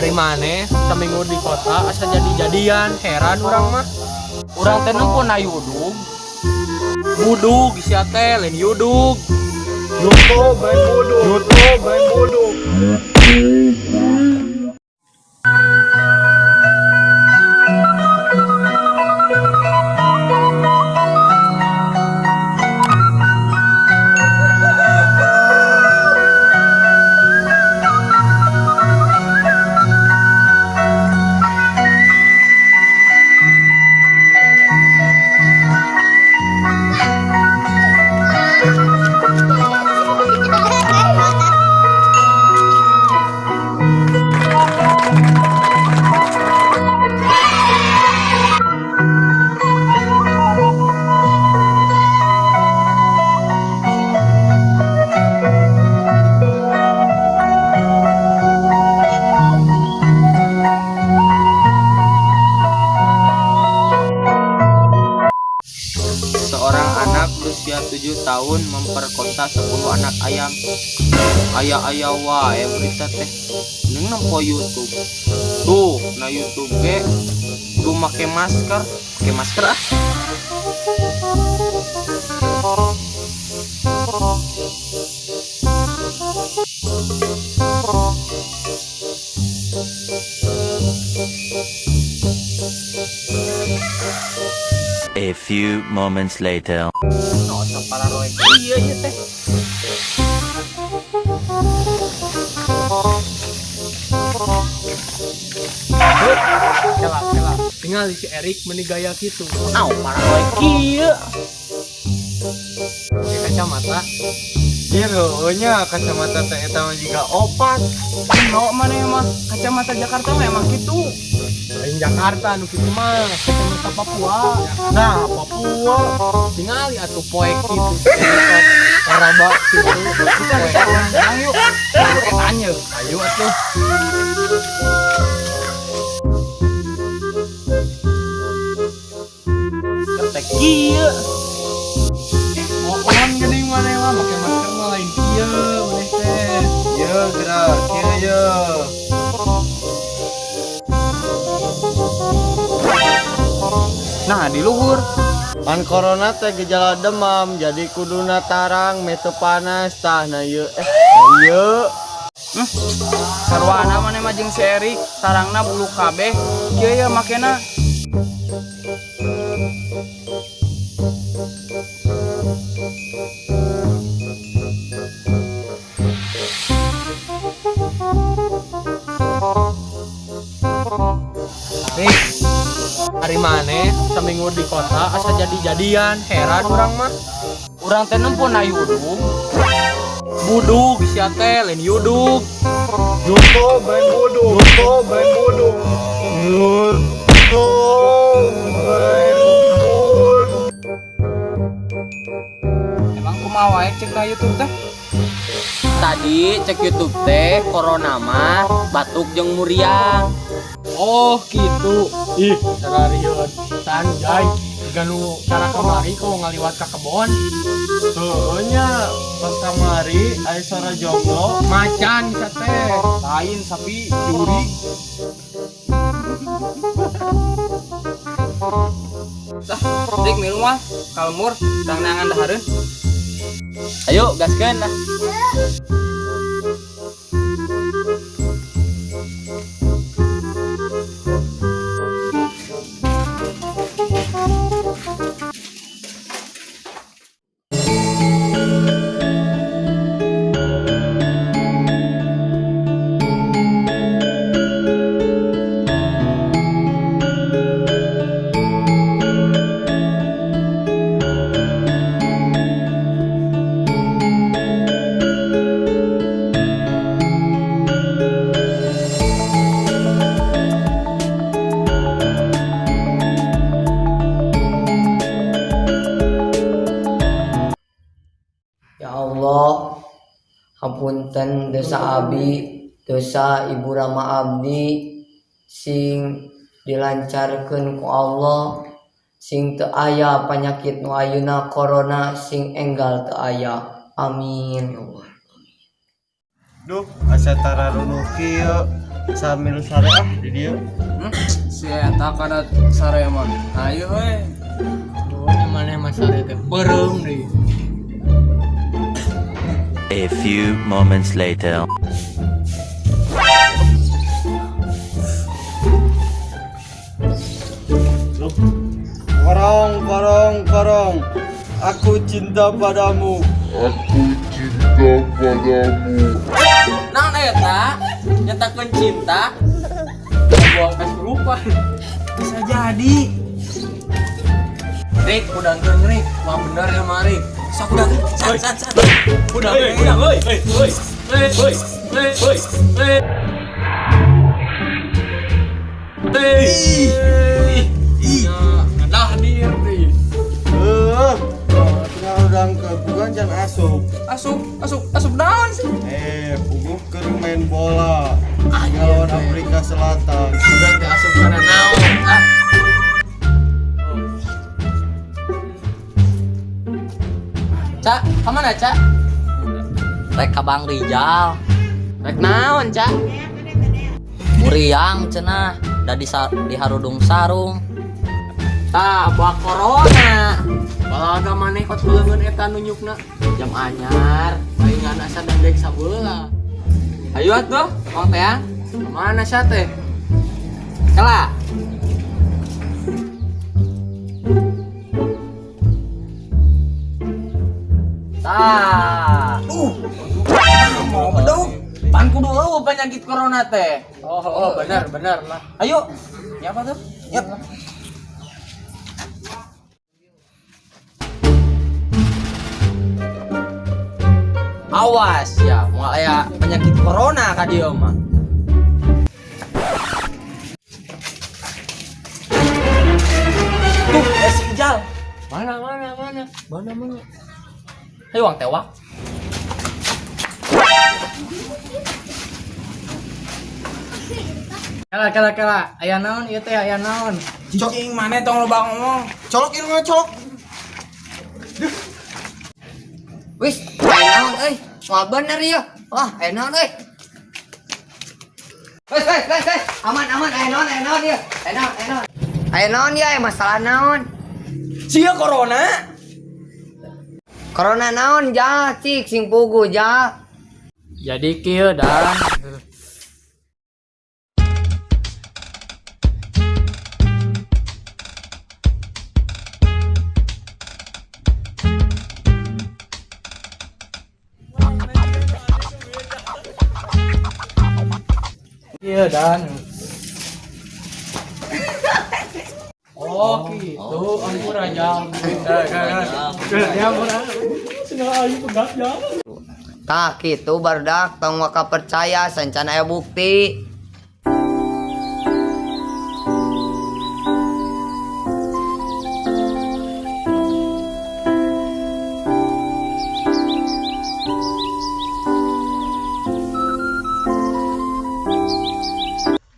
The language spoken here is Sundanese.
Ari maneh saminggu di kota asa jadi-jadian, heran urang mah. Urang teh nempo na yudug. Budug sia teh lain yudug. YouTube lain bodoh. YouTube lain bodoh. Seorang anak berusia 7 tahun memperkosa 10 anak ayam. Aya-aya wae berita teh. Mending nempo YouTube. Tuh, na YouTube ge kudu make masker. Make masker ah. A few moments later. No, asa pararoek ieu ieu teh. Kela kela. Tinggal si Erik meni gaya kitu. Aw, pararoek kieu. Pakai kacamata. Iya nya kacamata teh eta mah jiga opat. No, maneh mah kacamata Jakarta mah emang kitu. Lain Jakarta nu kitu mah, kacamata Papua. Nah, Papua. Tingali atuh poek kitu. Araba kitu. Bisa urang yuk. Etan yeuh. Ayo atuh. Ketek kieu. Mohon geuning maneh mah make masker mah lain kieu maneh teh. Ye gerak kieu ye. Nah, di luhur. Pan corona teh gejala demam jadi kuduna tarang meh teu panas tah na ieu ieu. Sarwana maneh mah jeung si Erik, tarangna bulu kabeh. Kieu ye makena. Rik, ari maneh saminggu di kota asa jadi-jadian, heran urang mah. Urang teh nempo na yudug. Budug sia teh lain yudug. YouTube lain bodoh. YouTube lain bodoh. YouTube lain bodoh. Emang kumaha wae cek na YouTube teh? Tadi cek YouTube teh corona mah batuk jeung muriang. Oh gitu. Ih, sararieun. Sanjay, jiga nu cara kamari kok ngaliwat ka kebon. Heueuh nya pas kamari aya suara jomblo. Macan sia teh. Lain sapi jurig. Tah, dik milu mah kalmur tang neangan dahareun. Ayo gaskeun lah. Ya Allah, hapunten dosa abi, dosa ibu rama abdi, sing dilancarkeun ku Allah, sing teu aya panyakit nu ayeuna corona sing enggal teu aya. Amin ya Allah. Duh, asa tararunuh kieu. Sambil sare ah di dieu. Si eta kana sare mah. Ayo we. Oh, maneh mah sare teh beureum deui. A few moments later. Korong, korong, korong. Aku cinta padamu. Naon eta? Nyatakeun cinta. Buang kesurupan. Bisa jadi. Rik, udangkeun Rik. Wah bener ya mari. Sok udah. San san san. Udah, udah, woi, woi, woi, woi, woi, woi. Ih, dah dir deui. Eh, tinggal udang ke bukan can asup. Asup asup asup naon sih? Eh, puguh keur main bola. Ngelawan Afrika Selatan. Bukan teh asup kana naon. Ah. Cak, kemana Cak? Rek ka Bang Rijal. Rek naon Cak? Muriang cenah da di, di harudung sarung. Tah, bawa corona. Balaga maneh kot beuleungeun eta nunyukna. Jam anyar. Palingan asa dendek sabeula. Ayo atuh, Bang Teang. Kemana sia teh? Kela. Tah. Mau beduk. Pan kudu eueuh penyakit corona teh. Oh, oh, benar, benar lah. Ayo. Ya apa tuh? Yap. Awas ya, mau aya penyakit corona ka dieu mah. Tuh, si Ijal. Mana, mana, mana? Mana, mana? Ayo wang tewak. Kela, kela, kela. Aya naon ieu teh, aya naon? Cicing mana tong loba ngomong. Colok irungna colok. Wis, aya naon euy? Wah bener ya. Wah, aya naon euy? Wis, wis, wis, wis. Aman, aman, aya naon ya. Aya naon, aya naon. Aya naon ya, aya masalah naon? Sia corona. Corona naon ja, cik sing pugu ja. Jadi kieu dan Iya dan. Oh gitu, ampura jam. Ya ampura. Senang aing pegat ya. Tah kitu barudak tong waka percaya sancana aya bukti.